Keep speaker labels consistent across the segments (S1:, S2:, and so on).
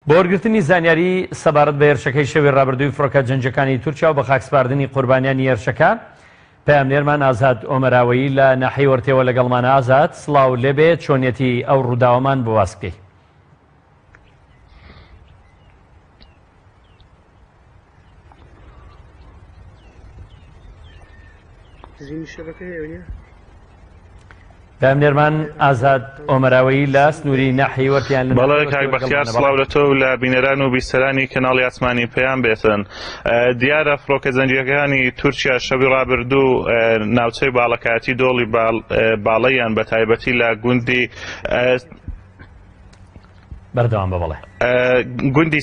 S1: بۆ وەرگرتنی زانیاری سەبارەت بە هێرشەکەی شەوی ڕابردووی فڕۆکە جەنگیەکانی تورکیا و بەخاکسپاردنی قوربانیانی هێرشەکە، پەیامنێرمان ئازاد ئۆمەراوەیی لە ناحیەی وەرتێوە لەگەڵمانە. ئازاد سڵاو لێبێ، چۆنیەتی ئەو ڕووداوەمان بۆ باس بکەی؟ پەیامنێرمان ئازاد ئۆمەراوەیی لە سنووری ناحیەی وەرتیان لە
S2: بەڵێ کاک بەختیار سڵاو لە تۆ و لە بینەران و بیسەرانی کەناڵی ئاسمانی پەیام بێتن دیارە فڕۆکە جەنگیەکانی تورکیا شەوی ڕابردوو ناوچەی باڵەکایەتی دۆڵی باڵەیان بە تایبەتی لە گوندی
S1: بەردەوام بە بەڵێ.
S2: گوندی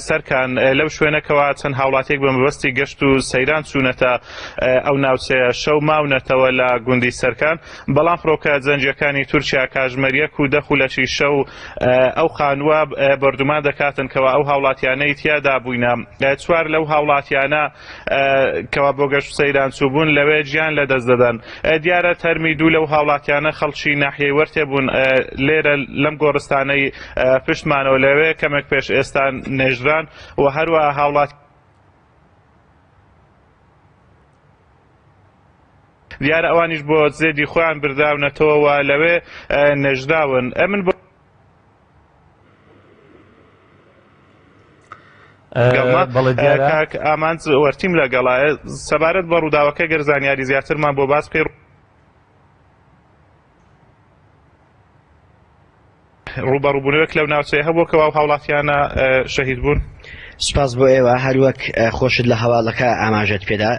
S2: سەرکان لەو شوێنەکەوە چەند هاوڵاتیەک بە مەبەستی گەشت و سەیران چوونەتە ئەو ناوچەیە شەو ماونەتەوە لە گوندی سەرکان بەڵام فڕۆکە جەنگیەکانی تورکیا کاژمێر یەک و دە خولەکی شەو ئەو خانووە بۆردومان دەکاتن کەوا ئەو هاوڵاتیانەی تیادا بووینە چوار لەو هاوڵاتیانە کەوا بۆ گەشت و سەیران چووبوون لەوێ گیان لەدەست دەدەن. دیارە تەرمی دوو لەو هاوڵاتیانە خەڵکی ناحیەی وەرتێ بوون لێرە لەم گۆڕستانەی پشتمانەوە لەوێ کەمێک پێش ئێستا نێژران و هەروەها هاوڵات دیارە ئەوانیش بۆ زێدی خۆیان بردراونەتەوە و لەوێ نێژراون. ئەمن بۆ کاک ئامانج وەرتیم لەگەڵایە سەبارەت بە ڕووداوەکە گەر زانیاری زیاترمان بۆ باس بکەی ڕووبەڕووبوونەوەک لەو ناوچەیە هەبوو کەوا و هاوڵاتیانە شەهید بوون.
S3: سپاس بۆ ئێوە هەروەک خۆشت لە هەواڵەکە ئاماژەت پێدا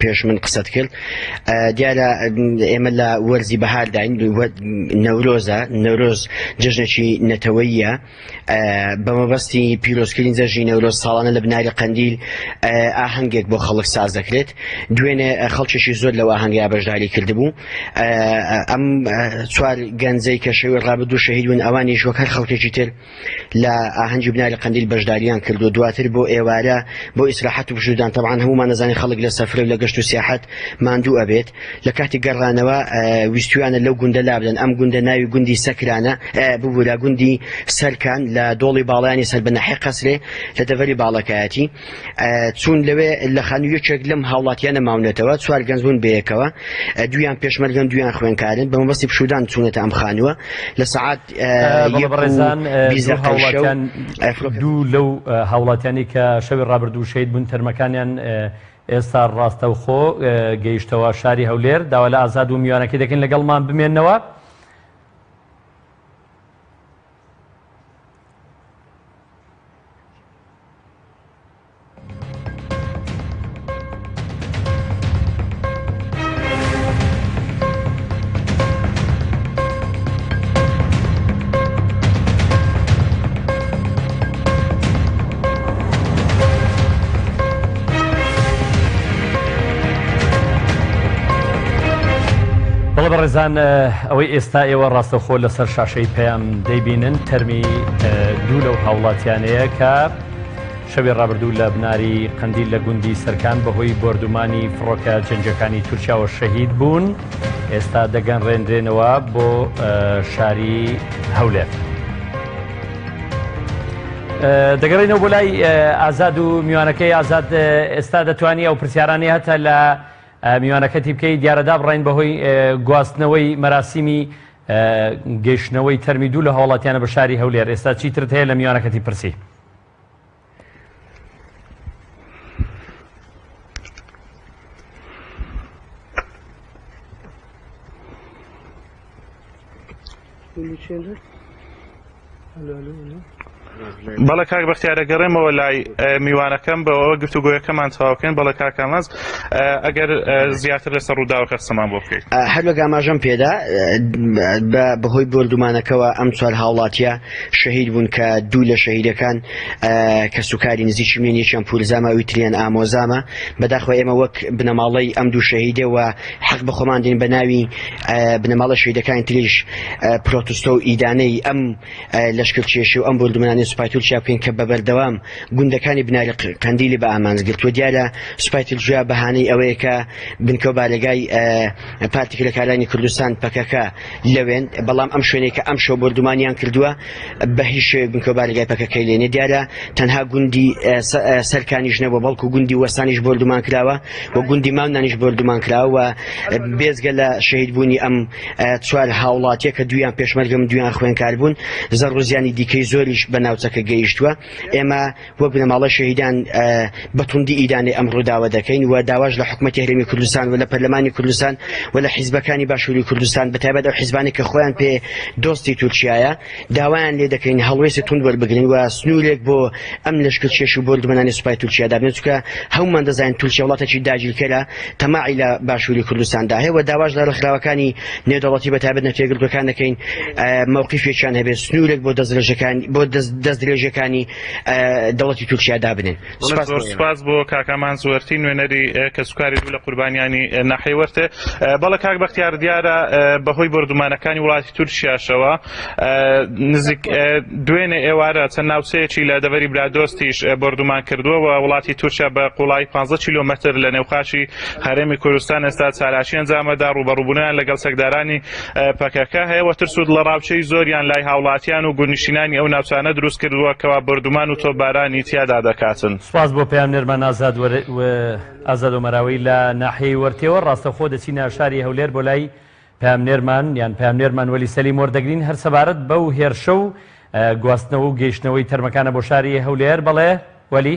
S3: پێش من قسەت کرد دیارە ئێمە لە وەرزی بەهارداین نەورۆزە نەورۆز جەژنێکی نەتەوەیە بە مەبەستی پیرۆزکردنی جەژنی نەورۆز ساڵانە لە بناری قەندیل ئاهەنگێک بۆ خەڵک ساز دەکرێت دوێنێ خەڵکێکی زۆر لەو ئاهەنگەیە بەشداری کردبوو ئەم چوار گەنجەی کە شەوی ڕابردوو شەهید بوون ئەوانیش وەک هەر خەڵکێکی تر لە ئاهەنگی بناری قەندیل بەشداریان کردو دواتر بۆ ئێوارە بۆ ئیسراحەت و پشوودان تەبعەن هەموومان دەزانین خەڵک لە سەفرە و لە گەشت و سیاحەت ماندوو ئەبێت لە کاتی گەڕانەوە ویستویانە لەو گوندە لابدەن ئەم گوندە ناوی گوندی سەکرانە ببورە گوندی سەرکان لە دۆڵی باڵیانی سەر بە ناحیە قەسرێ لە دەڤەری باڵەکایەتی چوون لەوێ لە خانوو یەکێک لەم هاوڵاتیانە ماونەتەوە چوار گەنج بوون بەیەکەوە دویان پێشمەرگەن دویان خوێنکارن بە مەبەستی پشودان چوونەتە ئەم خانووە لە سەعات
S1: بەڕێزان هاوڵاتیان دوو لەو هاوڵاتیانی کە شەوی ڕابردوو شەید بوون تەرمەکانیان ئێستا ڕاستەوخۆ گەیشتەوە شاری هەولێر داوا لە ئازاد و میوانەکەی دەکەین لەگەڵمان بمێنەوە. بەڵێ بەڕێزان ئەوەی ئێستا ئێوە ڕاستەوخۆ لەسەر شاشەی پەیام دەیبینن تەرمی دوو لەو هاوڵاتیانەیە کە شەوی ڕابردوو لە بناری قەندیل لە گوندی سەرکان بەهۆی بۆردومانی فڕۆکە جەنگیەکانی تورکیاوە شەهید بوون، ئێستا دەگەنڕێنرێنەوە بۆ شاری هەولێر. دەگەڕێینەوە بۆ لای ئازاد و میوانەکەی ئازاد ئێستا دەتوانی ئەو پرسیارانەی هەتە لە میوانەکەتی بکەی دیارە دابڕین بەهۆی گواستنەوەی مەراسیمی گەیشتنەوەی تەرمی دوو لە هاوڵاتیانە بە شاری هەولێر ئێستا چیترت هەیە لە میوانەکەتی پرسی؟
S2: بەڵێ کاک بەختیار ئەگەڕێمەوە لای میوانەکەم بەوە گفتوگۆیەکەمان تەواوکەین بەڵێ کاک ئامانج ئەگەر زیاتر لەسەر ڕووداوەکە قسەمان بۆ بکەیت.
S3: هەر وەک ئاماژەم پێدا بەهۆی بۆردومانەکەوە ئەم چوار هاوڵاتیە شەهید بوون کە دوو لە شەهیدەکان کەسوکاری نزیکی منن یەکیان پورزامە ئەوی تریان ئامۆزامە بەداخەوە ئێمە وەک بنەماڵەی ئەم دوو شەهیدە و حەق بە خۆمان دێن بە ناوی بنەماڵە شەهیدەکانی تریش پرۆتستۆ و ئیدانەی ئەم لەشکر. لەشکرکێشی و ئەم بۆردومانانەی سوپای تورکیا بکەین کە بە بەردەوام گوندەکانی بناری قەندیلی بە ئامانج گرتووە. دیارە سوپای تورکیا بەهانەی ئەوەیە کە بنکە و بارەگای پارتی کرێکارانی کوردستان پەکەکە لەوێن، بەڵام ئەم شوێنەی کە ئەمشەو بۆردومانیان کردووە بە هیچ شێوەیەک بنکە و بارەگای پەکەکەی لێ نییە. دیارە تەنها گوندی سەرکانیش نەبووە، بەڵکو گوندی وەسانیش بۆردومان کراوە و گوندی ماونانیش بۆردومان کراوە و بێجگە لە شەهیدبوونی ئەم چوار هاوڵاتیە کە دوویان پێشمەرگەم دویان خوێنکار بوون، زەڕ و زیانی دیکەی زۆریش بە ناوچەکە گەیشتووە. ئێمە وەک بنەماڵەی شەهیدان بە توندی ئیدانەی ئەم ڕووداوە دەکەین و داواش لە حکومەتی هەرێمی کوردستان و لە پەرلەمانی کوردستان و لە حیزبەکانی باشووری کوردستان بە تایبەت ئەو حیزبانەی کە خۆیان پێ دۆستی تورکیایە داوایان لێ دەکەین هەڵوێستی توند وەربگرن و سنوورێک بۆ ئەم لەشکرکێش و بۆردومانانی سوپای تورکیا دابنێن، چونکە هەموومان دەزانین تورکیا وڵاتێکی داگیرکەرە تەماعی لە باشووری کوردستاندا هەیە و داواش لە ڕێکخراوەکانی نێودەوڵەتی بە تایبەت نەتەوە یەکگرتووەکان دەکەین مەوقیفێکیان هەبێت سنوورێک بۆ دەستدرێژەکان بۆ دەستدرێژیەکانی دەوڵەتی تورکیا دابنێن.
S2: سپاس زۆر سپاس بۆ کاک ئامان زوەرتی نوێنەری کەسوکاری دوو لە قوربانیانی ناحیەی وەرتێ. بەڵێ کاک بەختیار دیارە بەهۆی بۆردومانەکانی وڵاتی تورکیاشەوە نزیک دوێنێ ئێوارە چەند ناوچەیەکی لە دەڤەری برادۆستیش بۆردومان کردووە و وڵاتی تورکیا بە قوڵایی 15 کیلۆمەتر لە نێوخاکی هەرێمی کوردستان ئێستا چالاکی ئەنجامەدا ڕووبەڕووبوونیان لەگەڵ چەکدارانی پەکەکە هەیە و ترس و دڵەڕاوکێی زۆریان لای هاوڵاتیان و گوندنشینانی ئەو ناوچانە دروست کردووە کەوا بۆردومان و تۆپبارانی تیادا دەکاتن.
S1: سوپاس بۆ پەیامنێرمان ئازاد ئازاد ئۆمەراوی لە ناحیەی وەرتێوە. ڕاستەوخۆ دەچینە شاری هەولێر بۆ لای پەیامنێرمان یان پەیامنێرمان وەلی سەلیم وەردەگرین هەر سەبارەت بەو هێرشە و گواستنەوە و گەیشتنەوەی تەرمەکانە بۆ شاری هەولێر. بەڵێ وەلی.